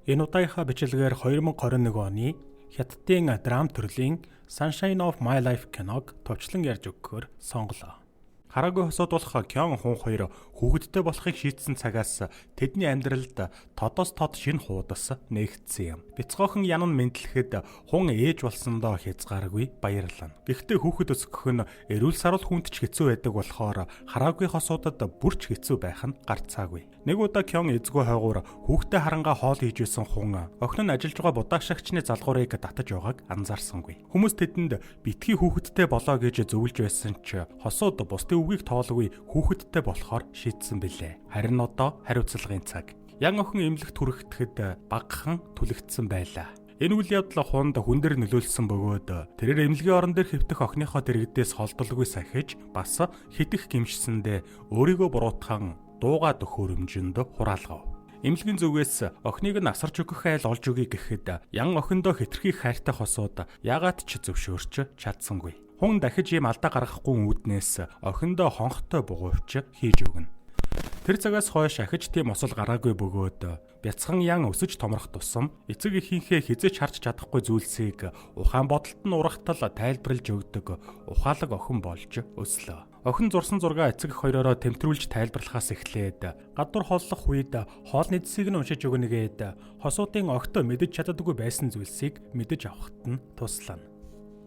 Энэ удаагийнхаа бичлэгээр 2021 оны Хятадын драм төрлийн Sunshine of My Life киног товчлон ярьж өгөхөөр сонголоо. Хараагүй хосууд болох Кён Хун хоёр хүүхэдтэй болохыг шийдсэн цагаас тэдний амьдралд тодоос тод шинэ хуудас нээгдсэн юм. Бяцхан охин Ян нь мэндлэхэд Хун ээж болсондоо хязгааргүй баярлана. Гэхдээ хүүхэд өсгөх нь эрүүл саруул хүнд ч хэцүү байдаг болохоор хараагүй хосуудад бүр ч хэцүү байх нь гарцаагүй. Нэг удаа Кён эзгүй хойгуур хүүхдээ харангаа хоол хийж байсан Хун охин нь ажиллаж байгаа будаашаагчны залгуурыг татаж байгааг анзаарсангүй. Хүмүүс тэдэнд битгий хүүхэдтэй болоо гэж зөвлөж байсан ч хосууд бусдын үгийг тоолгүй хүүхэдтэй болохоор шийдсэн билээ. Харин одоо хариуцлагын цаг. Ян охин эмнэлэгт хүрэхэд багахан түлэгдсэн байлаа. Энэ үйл явдал Хунд хүн дээр нөлөөлсөн бөгөөд тэрээр эмнэлгийн орон дээр хэвтэх охиныхоо дэргэдээс холдолгүй сахиж бас хэтэх гэмшсэндээ өөрийгөө буруутхан дуугаа төхөөрөмжөнд хураалгав. Эмнэлгийн зүгээс охиныг нь асарч өгөх айл олж өгье гэхэд Ян охиндоо хэтэрхий хайртай хосууд яагаад ч зөвшөөрч чадсангүй. Хүн дахиж ийм алдаа гаргахгүй үүднээс охиндоо хонхтой бугуйвч хийж өгнө. Тэр цагаас хойш ахиж тийм осол гараагүй бөгөөд бяцхан Ян өсөж томрох тусам эцэг эхийнхээ хэзээ ч харж чадахгүй зүйлсийг ухаан бодолд нь урагтал тайлбарлаж өгдөг ухаалаг охин болж өслөө. Охин зурсан зургаа эцэг эх хоёророо тэмтрүүлж тайлбарлахаас эхлээд гадуур хооллох үед хоолны зэсийг нь уншиж өгнө гээд хосуудын огт мэдэж чаддаггүй байсан зүйлсийг мэдэж авахт нь туслана.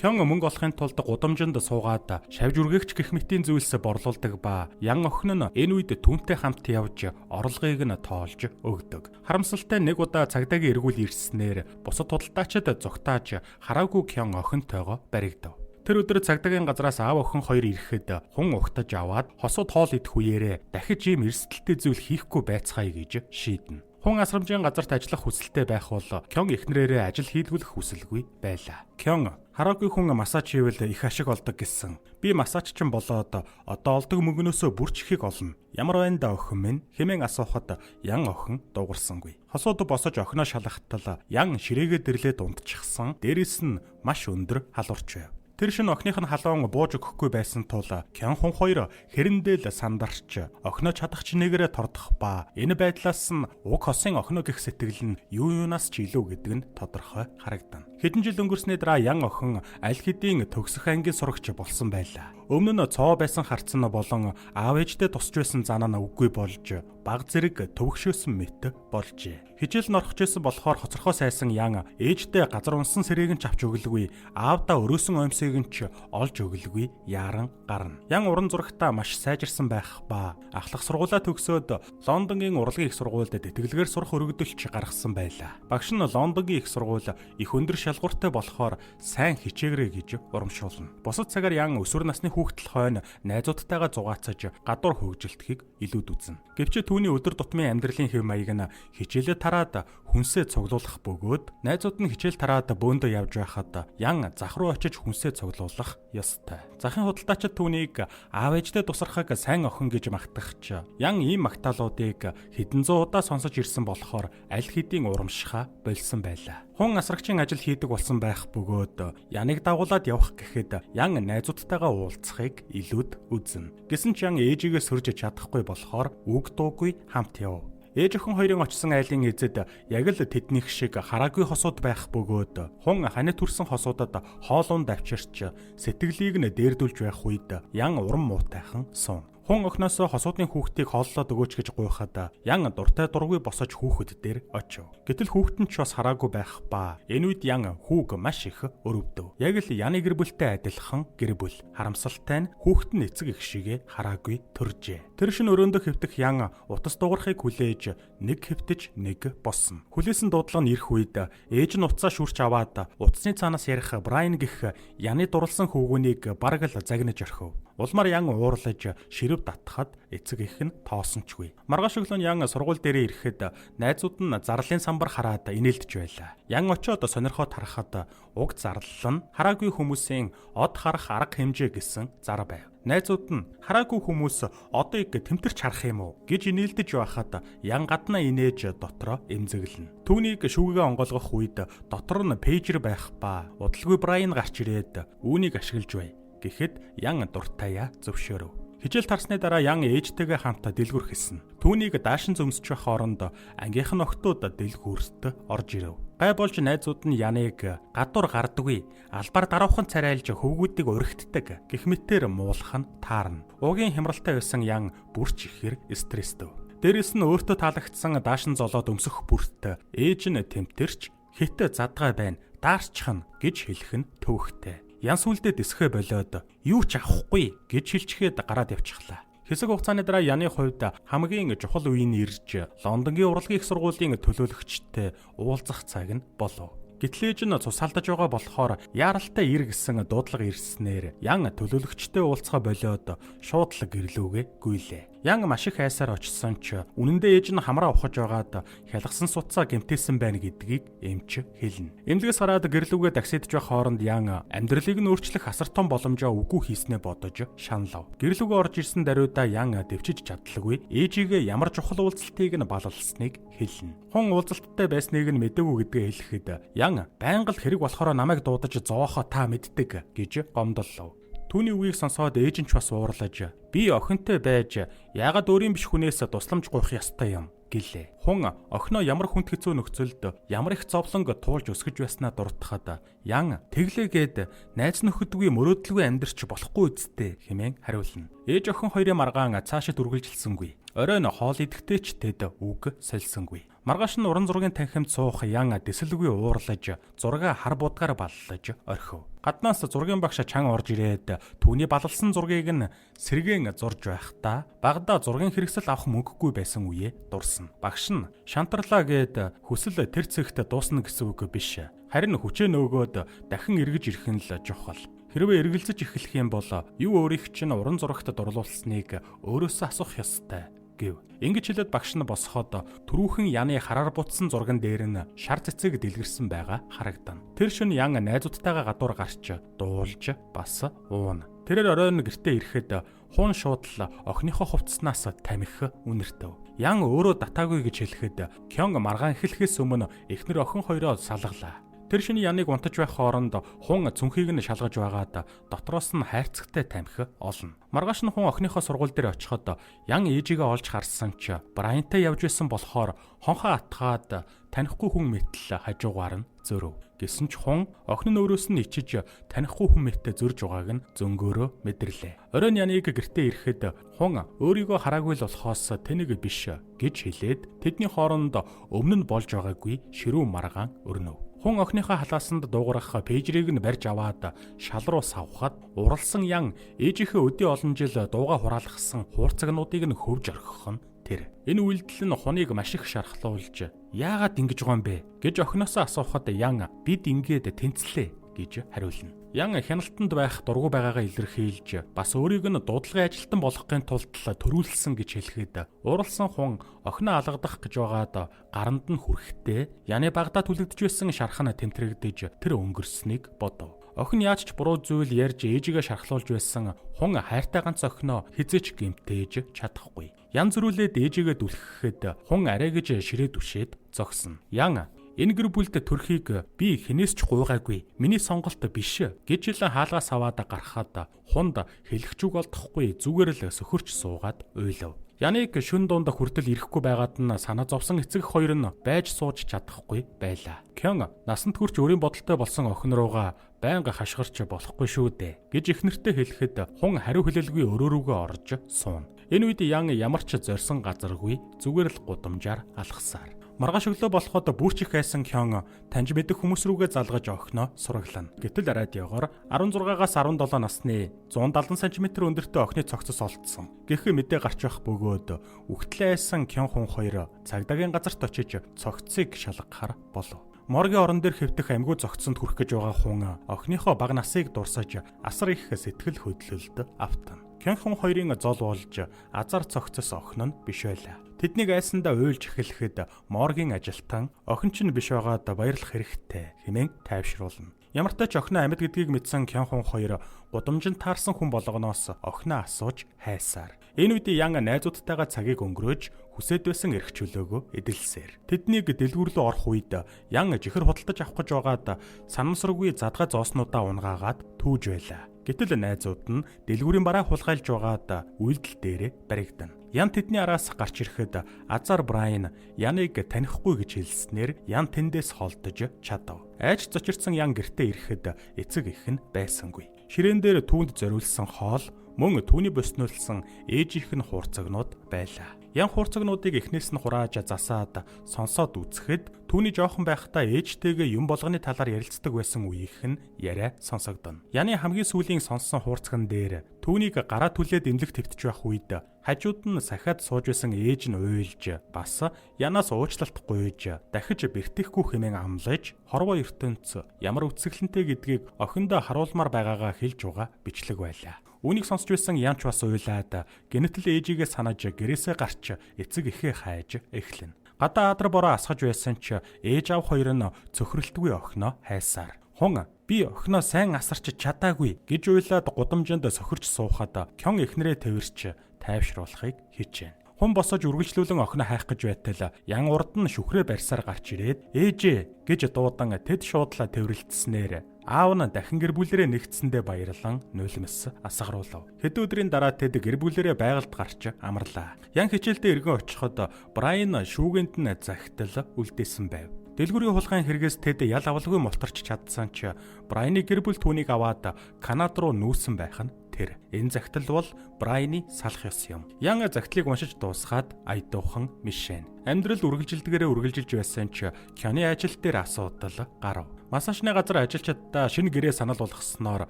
Кён мөнгө олохын тулд гудамжинд суугаад шавж үргээгч гэх мэтийн зүйлс борлуулдаг ба Ян охин нь энэ үед түүнтэй хамт явж орлогыг нь тоолж өгдөг. Харамсалтай нэг удаа цагдаагийн эргүүл ирснээр бусад худалдаачид зугтааж хараагүй Кён охинтойгоо баригдав. Тэр өдөр цагдаагийн газраас аав охин хоёр ирэхэд Хүн угтаж аваад хосууд хоол идэх үеэрээ дахиж ийм эрсдэлтэй зүйл хийхгүй байцгаая гэж шийднэ. Хүн асрамжийн газарт ажиллах хүсэлтэй байх бол Кён эхнэрээрээ ажил хийлгүүлэх хүсэлгүй байлаа. Кён хараагүй хүн массаж хийвэл их ашиг олдог гэсэн. Би массажчин болоод одоо олдог мөнгөнөөсөө бүр ч ихийг олно. Ямар байна да охин минь хэмээн асуухад Ян охин дуугарсангүй. Хосууд босож охиноо шалгахтал Ян ширээгээ дэрлээд унтчихсан. Дээрээс нь маш өндөр халуурч байв. Тэр шөнө охиных нь халуун бууж өгөхгүй байсан тул Кён Хүн хоёр хэрэндээ л сандарч охиноо чадах чинээгээрээ тордох ба энэ байдлаас нь уг хосын охиноо гэх сэтгэл нь юу юунаас ч илүү гэдэг нь тодорхой харагдана. Хэдэн жил өнгөрсний дараа Ян охин аль хэдийн төгсөх ангийн сурагч болсон байлаа. Өмнө нь цоо байсан харц нь болон аав ээжтэй тусч байсан занаа нь үгүй болж баг зэрэг төвөгшөөсөн мэт болжээ. Хичээл нь орох байсан болохоор хоцорхоо сайсан Ян ээжтэй газар унсан сэрээг нь ч авч өглөгүй, аавдаа өрөөсөн оймсыг нь ч олж өглөгүй яаран гарна. Ян уран зурагтаа маш сайжирсан байх ба ахлах сургуулаа төгсөөд Лондонгийн урлагийн их сургуульд тэтгэлгээр сурах өргөдөлч гаргасан байлаа. Багш нь Лондонгийн их сургууль их өндөр шалгууртай болохоор сайн хичээгэрэй гэж урамшуулна. Бусад цагаар Ян өсвөр насны хүүхдэл хойно найзуудтайгаа зугаацаж гадуур хөгжилтөхийг илүүд үзнэ. Гэвч түүний өдөр тутмын амьдралын хэв маяг нь хичээлээ тараад хүнсээ цуглуулах бөгөөд найзууд нь хичээл тараад бөөндөө явж байхад Ян зах руу очиж хүнсээ цуглуулах ёстой. Захын худалдаачид түүнийг аав ээжтэй тусархаг сайн охин гэж магтах ч Ян ийм магтаалуудыг хэдэн зуун удаа сонсож ирсэн болохоор аль хэдийн урамшихаа больсон байлаа. Хүн асрагчийн ажил хийдэг болсон байх бөгөөд Яныг дагуулад явах гэхэд Ян найзуудтайгаа уулзахыг илүүд үзнэ. Гэсэн ч Ян ээжигээ сөрж чадахгүй болохоор үг дуугүй хамт яв. Ээж охин хоёрын очсон айлын эзэд яг л тэднийх шиг хараагүй хосууд байх бөгөөд Хүн ханит төрсэн хосуудад хоолунд авчирч сэтгэлийг нь дээрдүүлж байх үед Ян уран муутайхан суун. Хүн охиноосоо хосуудын хүүхдийг хооллоод өгөөч гэж гуйхад Ян дуртай дургүй босож хүүхэд дээр очив. Гэтэл хүүхэд нь ч бас хараагүй байх ба энэ үед Ян хүүг маш их өрөвдөв. Яг л Яны гэр бүлтэй адилхан гэр бүл. Харамсалтай нь хүүхэд нь эцэг эх шигээ хараагүй төржээ. Тэр шөнө өрөөндөө хэвтэх Ян утас дуугарахыг хүлээж нэг хэвтэж нэг босно. Хүлээсэн дуудлага нь ирэх үед ээж нь утсаа шүрч аваад утасны цаанаас ярих Брайан гэх Яны дурлсан хүүгүнийг бараг л загнаж орхив. Улмаар Ян уурлаж ширэв татхад эцэг эх нь тоосончгүй. Маргааш өглөө нь Ян сургууль дээрээ ирэхэд найзууд нь зарлалын самбар хараад инээлдэж байлаа. Ян очиод сонирхоод харахад уг зарлал нь хараагүй хүмүүсийн од харах арга хэмжээ гэсэн зар байв. Найзууд нь хараагүй хүмүүс одыг тэмтэрч харах юм уу гэж инээлдэж байхад Ян гаднаа инээж дотроо эмзэглэнэ. Түүнийг шүүгээ онгойлгох үед дотор нь пейжер байх ба удалгүй Брайан гарч ирээд үүнийг ашиглаж бай гэхэд Ян дуртайя зөвшөөрөв. Хичээл тарсны дараа Ян ээжтэйгээ хамт дэлгүр хийсэн. Түүнийг даашин зөмсөж байх оронд ангийнх нь охтууд дэлгүүрт орж ирэв. Гай болж найзууд нь Яныг гадуур гардаггүй, албаар даруухан царайлж хөвгүүдийг уригддаг гэх мэтээр муулах нь таарна. Уугийн хямралтай байсан Ян бүрч ихээр стресстэв. Дээрээс нь өөртөө таалагдсан даашин золоод өмсөх бүрт ээж нь тэмтэрч хит задгай байна, даарчхна гэж хэлэх нь төвөгтэй. Ян сүлдээ дэсхэ болиод юу ч авахгүй гэж хэлчихэд гараад явчихлаа. Хэсэг хугацааны дараа Яны хувьд хамгийн чухал үе нь ирж Лондонгийн урлагийн их сургуулийн төлөөлөгчтэй уулзах цаг нь болов. Гэтэл ээж нь цус алдаж байгаа болохоор яаралтай ир гэсэн дуудлага ирснээр Ян төлөөлөгчтэй уулзахаа болиод шууд л гэрлүүгээ гүйлээ. Ян маш их айсаар очсон ч үнэндээ ээж нь хамраа ухаж байгаад хялгасан сутсаа гэмтээсэн байна гэдгийг эмч хэлнэ. Эмнэлгээс гараад гэрлүүгээ таксидж байх хооронд Ян амьдралыг нь өөрчлөх асар том боломжоо үгүй хийснээ бодож шаналв. Гэрлүүгээ орж ирсэн даруйдаа Ян дэвчиж чадлагүй ээжигээ ямар чухал уулзалтыг нь балалсныг хэлнэ. Хүн уулзалттай байсныг нь мэдээгүй гэдгээ хэлэхэд Ян байнга л хэрэг болохоор намайг дуудаж зовоохоо та мэддэг гэж гомдоллов. Түүний үгийг сонсоод ээж нь ч бас уурлаж би охинтой байж яагаад өөрийн биш хүнээс тусламж гуйх ёстой юм гэлээ. Хүн охиноо ямар хүнд хэцүү нөхцөлд ямар их зовлонг туулж өсгөж байснаа дурдахад Ян тэглээгээд найз нөхөдгүй мөрөөдөлгүй амьдрч болохгүй үсттэй хэмээн хариулна. Ээж охин хоёрын маргаан цаашид үргэлжилсэнгүй. Оройн хоол идэхдээ ч тэд үг сольсонгүй. Маргааш нь уран зургийн танхимд суух Ян дэсэлгүй уурлаж зургаа хар будгаар баллаж орхив. Гаднаас зургийн багш чан орж ирээд түүний балалсан зургийг нь сэргээн зурж байхдаа багадаа зургийн хэрэгсэл авах мөнгөгүй байсан үеэ дурсан. Багш нь шантарлаа гээд хүсэл тэр цэгт дуусна гэсэн үг биш. Харин хүчээ нөөгөөд дахин эргэж ирэх нь л чухал. Хэрвээ эргэлзэж эхлэх юм бол юу өөрийг чинь уран зурагт дурлуулсныг өөрөөсөө асуух ёстой гэв. Ингэж хэлээд багш нь босоход түрүүхэн Яны хараар бутсан зурган дээр нь шар цэцэг дэлгэрсэн байгаа харагдана. Тэр шөнө Ян найзуудтайгаа гадуур гарч дуулж бас ууна. Тэрээр оройн гэртээ ирэхэд хуун шууд л охиныхоо хувцаснаас тамхи үнэртэв. Ян өөрөө татаагүй гэж хэлэхэд Кёнг маргаан эхлэхээс өмнө эхнэр охин хоёроо салгалаа. Тэр шөнө Яныг унтаж байх хооронд хун цүнхийг нь шалгаж байгаад дотроос нь хайрцагтай тамхи олно. Маргааш нь хүн охиныхоо сургууль дээр очиход Ян ээжигээ олж харсан ч Брайантай явж байсан болохоор хонхоо атгаад танихгүй хүн мэтэл хажуугаар нь зөрөв. Гэсэн ч хүн охин нь өөрөөс нь ичиж танихгүй хүн мэтэ зөрж байгааг нь зөнгөөрөө мэдэрлээ. Оройн Яныг гэртээ ирэхэд хүн өөрийгөө хараагүй л болохоос тэнэг биш гэж хэлээд тэдний хооронд өмнө нь болж байгаагүй ширүүн маргаан өрнөв. Хүн охиныхоо халаасанд дуугарах пейжрийг нь барьж аваад шал руу савхад уралсан Ян ээжийнхээ өдий олон жил дууга хураалгасан хуурцагнуудыг нь хөвж орхих нь тэр. Энэ үйлдэл нь хуныг маш их шархлуулж яагаад ингэж байгаа юм бэ гэж охиноосоо асуухад Ян бид ингээд тэнцлээ гэж хариулна. Ян хяналтанд байх дургүй байгаагаа илэрхийлж бас өөрийг нь дуудлагын ажилтан болгохын тулд төрүүлсэн гэж хэлэхэд ууралсан хүн охиноо алгадах гэж байгаад гаранд нь хүрэхдээ Яны багадаа түлэгдэж байсан шарх нь тэмтрэгдэж тэр өнгөрснийг бодов. Охин яаж ч буруу зүйл ярьж ээжигээ шархлуулж байсан хүн хайртай ганц охиноо хэзээ ч гэмтээж чадахгүй. Ян зөрүүлээд ээжигээ түлхэхэд хүн арай гэж ширээ түшээд зогсно. Ян энэ гэр бүлд төрхийг би хэнээс ч гуйгаагүй. Миний сонголт биш гэж хэлэн хаалгаас аваад гарахад хунд хэлэх ч үг олдохгүй зүгээр л сөхөрч суугаад уйлав. Яныг шүн дунд хүртэл ирэхгүй байгаад нь санаа зовсон эцэг хоёр нь байж сууж чадахгүй байлаа. Кён насанд хүрч өөрийн бодолтой болсон охин руугаа байнга хашгирч болохгүй шүү дээ гэж эхнэртэй хэлэхэд хүн хариу хүлээлгүй өрөө рүүгээ орж сууна. Энэ үед Ян ямар ч зорьсон газаргүй зүгээр л гудамжаар алхасаар. Маргааш өглөө болоход бүрч их айсан Кён таньж мэдэх хүмүүс рүүгээ залгаж охиноо сураглана. Гэтэл радиогоор 16-аас 17 насны 170 см өндөртэй охины цогцос олдсон. Гэх мэдээ гарч байх бөгөөд үхтлээ айсан Кён хүн хоёр цагдаагийн газарт очиж цогцсыг шалгахаар болов. Моргийн орон дээр хэвтэх амьгүй зогцсонд хүрэх гэж байгаа хүн охиныхоо бага насыг дурсаж асар их сэтгэл хөдлөлд автана. Кён хүн хоёрын зол болж азар цогцос охин нь биш байлаа. Тэднийг айсандаа уйлж эхлэхэд моргийн ажилтан охин чинь биш байгаад баярлах хэрэгтэй хэмээн тайвшруулна. Ямартай ч охиноо амьд гэдгийг мэдсэн Кён хүн хоёр гудамжинд таарсан хүн болгоноос охиноо асууж хайсаар. Энэ үед Ян найзуудтайгаа цагийг өнгөрөөж хүсээд байсан эрх чөлөөгөө эдэлсээр. Тэднийг дэлгүүр рүү орох үед Ян жихэр худалдаж авах гэж байгаад санамсаргүй задгай зооснуудаа унгаагаад түүж байлаа. Гэтэл найзууд нь дэлгүүрийн бараа хулгайлж байгаад үйлдэл дээрээ баригдана. Ян тэдний араас гарч ирэхэд азар Брайан Яныг танихгүй гэж хэлснээр Ян тэндээс холдож чадав. Айж зочирдсан Ян гэртээ ирэхэд эцэг эх нь байсангүй. Ширээн дээр түүнд зориулсан хоол мөн түүний боснулсан ээжийнх нь хуурцагнууд байлаа. Ян хуурцагнуудыг эхнээс нь хурааж засаад сонсоод үзэхэд түүний жоохон байхдаа ээжтэйгээ юм болгоны талаар ярилцдаг байсан үеийнх нь яриа сонсогдоно. Яны хамгийн сүүлийн сонссон хуурцагн дээр түүнийг гараа түлээд эмнэлэг твтж байх үед хажууд нь сахиад сууж байсан ээж нь уйлж бас Янаас уучлалт гуйж дахиж бэртэхгүй хэмээн амлаж хорвоо ертөнц ямар үсгэлэнтэй гэдгийг охиндоо харуулмаар байгаагаа хэлж байгаа бичлэг байлаа. Үүнийг сонсч байсан Янч бас уйлаад гэнэтл ээжигээ санаж гэрээсээ гарч эцэг эхээ хайж эхлэнэ. Гадаа адар бороо асгаж байсан ч ээж аав хоёр нь цөхрөлтгүй охиноо хайсаар. Хун би охиноо сайн асарч чадаагүй гэж уйлаад гудамжинд сохирч суухад Кён эхнэрээ тэвэрч тайвшруулахыг хичээнэ. Хүн босож үргэлжлүүлэн охиноо хайх гэж байтал Ян урд нь шүхрээ барьсаар гарч ирээд ээжээ гэж дуудан тэд шуудлаа тэврэлтснээр аав нь дахин гэр бүлэрээ нэгтсэндээ баярлан нулимс асгаруулав. Хэдэн өдрийн дараа тэд гэр бүлэрээ байгальд гарч амарлаа. Ян хичээлдээ эргэн очиход Брайан шүүгэнд нь захидал үлдээсэн байв. Дэлгүүрийн хулгайн хэрэгээс тэд ял авалгүй мултарч чадсан ч Брайаны гэр бүл түүнийг аваад Канад руу нүүсэн байх нь тэр. Энэ захидал бол Брайаны салах ёс юм. Ян захидлыг уншиж дуусгаад аядуухан мишэн. Амьдрал үргэлжилдгээрээ үргэлжилж байсан ч Кёны ажил дээр асуудал гарав. Массажны газар ажилчдаа шинэ гэрээ санал болгосноор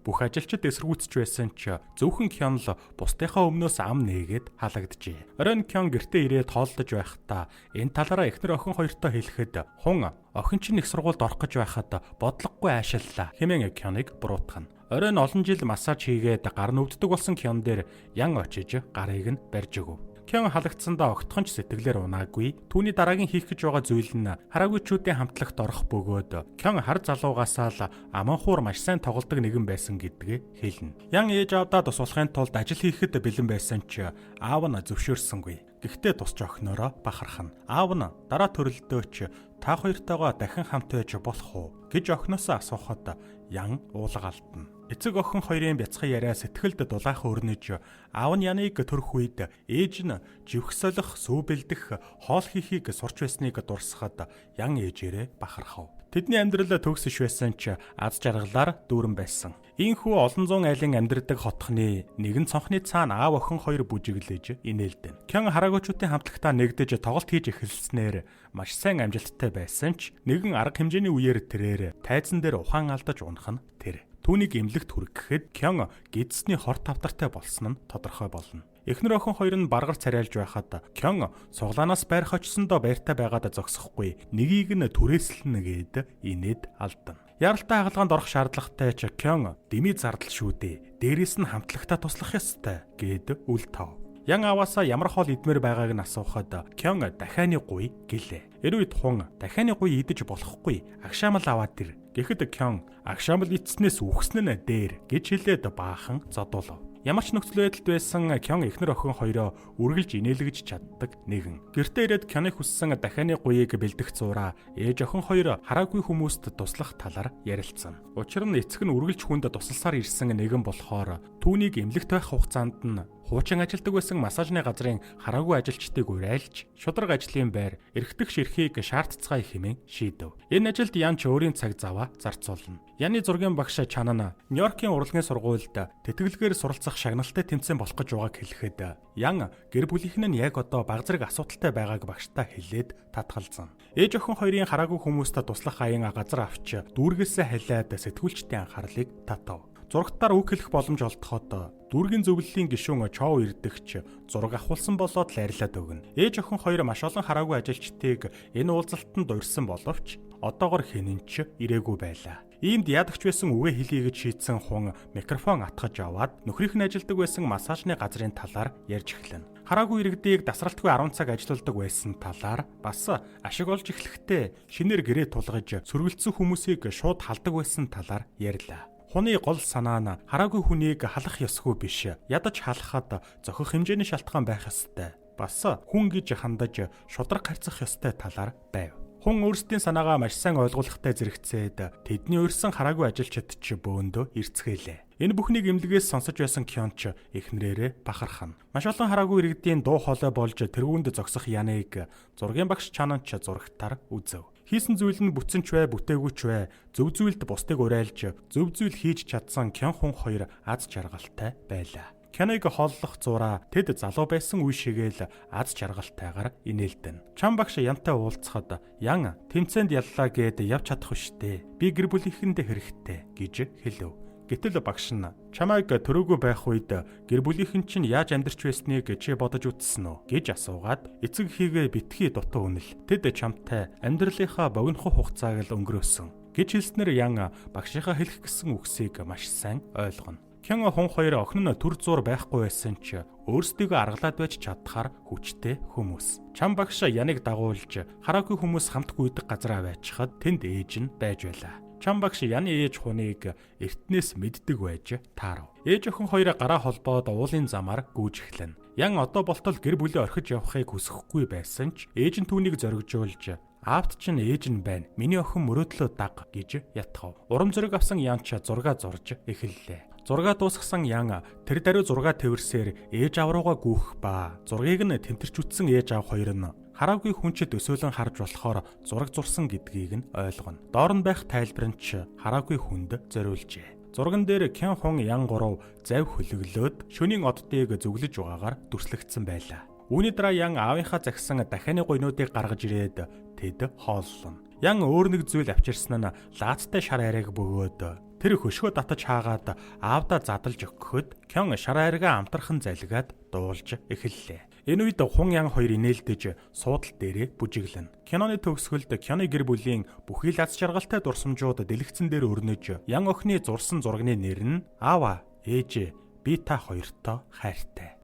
бүх ажилчид эсэргүүцэж байсан ч зөвхөн Кён л бусдынхаа өмнөөс ам нээгээд халагджээ. Оройн Кён гэртээ ирээд хооллож байхдаа энэ талаараа эхнэр охин хоёртоо хэлэхэд хун охин чинь их сургуульд орох гэж байхад бодлогогүй аашиллаа хэмээн Кёныг буруутгана. Оройн олон жил массаж хийгээд гар нүвддэг болсон Кён дээр Ян очиж гарыг нь барьж өгөв. Кён халагдсандаа огтхон ч сэтгэлээр унаагүй. Түүний дараагийн хийх гэж байгаа зүйл нь хараагүйчүүдийн хамтлагт орох бөгөөд Кён хар залуугаасаа л аманхуур маш сайн тоглодог нэгэн байсан гэдгээ хэлнэ. Ян ээж аавдаа тус болохын тулд ажил хийхэд бэлэн байсан ч аав нь зөвшөөрсөнгүй. Гэхдээ тусч охиноороо бахархна. Аав нь дараа төрөлдөөч та хоёртойгоо дахин хамт байж болох уу гэж охиноосоо асуухад Ян уулга алдна. Эцэг охин хоёрын бяцхан яриа сэтгэлд дулаахан өрнөж аав нь Яныг төрөх үед ээж нь живх солих, сүү бэлдэх, хоол хийхийг сурч байсныг дурсахад Ян ээжээрээ бахархав. Тэдний амьдрал төгс иш байсан ч аз жаргалаар дүүрэн байсан. Ийхүү олон зуун айлын амьдардаг хотхны нэгэн цонхны цаана аав охин хоёр бүжиглэж инээлдэн. Кён хараагуучуудын хамтлагтаа нэгдэж тоглолт хийж эхэлснээр маш сайн амжилттай байсан ч нэгэн арга хэмжээний үеэр тэрээр тайзан дээр ухаан алдаж унах нь тэр. Түүнийг эмнэлэгт хүргэхэд Кён гидсний хор тавдартай болсон нь тодорхой болно. Эхнэр охин хоёр нь баргар царайлж байхад Кён суглаанаас байрах очсондоо баяртай байгаад зогсохгүй нэгийг нь түрээслэнэ гээд инээд алдана. Яралтай хагалгаанд орох шаардлагатай ч Кён дэмий зардал шүү дээ. Дээрээс нь хамтлагтаа туслах ёстой гээд үл тов. Ян аваасаа ямар хоол идмээр байгааг нь асуухад Кён дахианы гуй гэлээ. Энэ үед хун дахианы гуй идэж болохгүй агшаамал аваад ир. Гэхэд Кён агшаамал идснээс үхсэн нь дээр гэж хэлээд баахан зодуулав. Ямар ч нөхцөл байдалд байсан Кён эхнэр охин хоёроо үргэлж инээлгэж чаддаг нэгэн. Гэртээ ирээд Кёны хүссэн дахианы гуйыг бэлдэх зураа ээж охин хоёр хараагүй хүмүүст туслах талаар ярилцсан. Учир нь эцэг нь үргэлж хүнд тусалсаар ирсэн нэгэн болохоор түүнийг эмнэлэгт байх хугацаанд нь хуучин ажилдаг байсан массажны газрын хараагүй ажилчдыг урайлж шударга ажлын байр эрхтэх ширхийг шаардцгаая хэмээн шийдэв. Энэ ажилд Ян ч өөрийн цаг заваа зарцуулна. Яны зургийн багш Чанана Нью-Йоркийн урлагийн сургуульд тэтгэлгээр суралцах шагналтай тэмцээн болох гэж байгааг хэлэхэд Ян гэр бүлийнх нь яг одоо баг зэрэг асуудалтай байгааг багштаа хэлээд татгалзан. Ээж охин хоёрын хараагүй хүмүүст туслах аян газар авч дүүргээсээ халиад сэтгүүлчдийн анхаарлыг татав. Зурагтаар үг хэлэх боломж олдоход дүүргийн зөвлөлийн гишүүн Чоу ирдэгч зураг авахулсан болоод л арилаад өгнө. Ээж охин хоёр маш олон хараагүй ажилчдыг энэ уулзалтанд урьсан боловч одоогор хэн нь ч ирээгүй байлаа. Иймд ядагч байсан үгээ хэлье гэж шийдсэн хүн микрофон атгаж аваад нөхрийнх нь ажилдаг байсан массажны газрын талаар ярьж эхлэнэ. Хараагүй иргэдийг дасралтгүй 10 цаг ажилуулдаг байсан талаар бас ашиг олж эхлэхдээ шинээр гэрээ тулгаж сөргөлдсөн хүмүүсийг шууд халдаг байсан талаар ярьлаа. Хуны гол санаа нь хараагүй хүнийг халах ёсгүй биш. Ядаж халахад зохих хэмжээний шалтгаан байх ёстой. Бас хүн гэж хандаж шударга харьцах ёстой талаар байв. Хүн өөрсдийн санаагаа маш сайн ойлгуулахтай зэрэгцээд тэдний урьсан хараагүй ажилчид ч бөөндөө ирцгээлээ. Энэ бүхнийг эмнэлгээс сонсож байсан Кён ч эхнэрээрээ бахархна. Маш олон хараагүй иргэдийн дуу хоолой болж тэргуунд зогсох Яныг зургийн багш Чанан ч зурагтаар үзэв. Хийсэн зүйл нь бүтсэн ч бай, бүтээгүй ч бай, зөв зүйлд бусдыг уриалж, зөв зүйл хийж чадсан Кён Хүн хоёр аз жаргалтай байлаа. Киног хооллох зураа тэд залуу байсан үе шигээл аз жаргалтайгаар инээлдэнэ. Чам багш Янтай уулзахад Ян тэмцээнд яллаа гэд явж чадах штэ. Би гэр бүлийнхэндээ хэрэгтэй гэж хэлэв. Гэтэл багш нь чамайг төрөөгүй байх үед гэр бүлийнхэн чинь яаж амьдарч байсныг чи бодож үзсэн үү гэж асуугаад эцэг хийгээ битгий дутуу үнэл. Тэд чамтай амьдралынхаа богинохон хугацааг л өнгөрөөсөн гэж хэлснээр Ян багшийнхаа хэлэх гэсэн үгсийг маш сайн ойлгоно. Кён Хүн хоёр охин нь түр зуур байхгүй байсан ч өөрсдийгөө аргалаад байж чадхаар хүчтэй хүмүүс. Чам багш Яныг дагуулж хараагүй хүмүүс хамт гүйдэг газараа байчихад тэнд ээж нь байж байлаа. Чам багш Яны ээж хуныг эртнээс мэддэг байж таарав. Ээж охин хоёроо гараа холбоод уулын замаар гүйж эхлэнэ. Ян одоо болтол гэр бүлээ орхиж явахыг хүсэхгүй байсан ч ээж нь түүнийг зоригжуулж аавд чинь ээж нь байна. Миний охин мөрөөдлөө даг гэж ятгав. Урам зориг авсан Ян ч зураг зурж эхэллээ. Зургаа дуусгасан Ян тэр даруй зургаа тэвэрсээр ээж аав руугаа гүйх ба зургийг нь тэмтэрч үтсэн ээж аав хоёр нь хараагүй хүн ч төсөөлөн харж болохоор зураг зурсан гэдгийг нь ойлгоно. Доор нь байх тайлбар нь ч хараагүй хүнд зориулжээ. Зурган дээр Кён Хүн Ян гурав завь хөлөглөөд шөнийн оддыг зүглэж байгаагаар дүрслэгдсэн байлаа. Үүний дараа Ян аавынхаа загсан дахианы гуйнуудыг гаргаж ирээд тэд хооллоно. Ян өөр нэг зүйл авчирсан нь лаацтай шар арайг бөгөөд тэр хөшгөө татаж хаагаад аавдаа задалж өгөхөд Кён шар айргаа амтархан залгиад дуулж эхэллээ. Энэ үед Хун Ян хоёр инээлдэж суудал дээрээ бүжиглэнэ. Киноны төгсгөлд Кёны гэр бүлийн бүхий л аз жаргалтай дурсамжууд дэлгэцэн дээр өрнөж Ян охины зурсан зурагны нэр нь Аава, ээжээ, би та хоёртоо хайртай.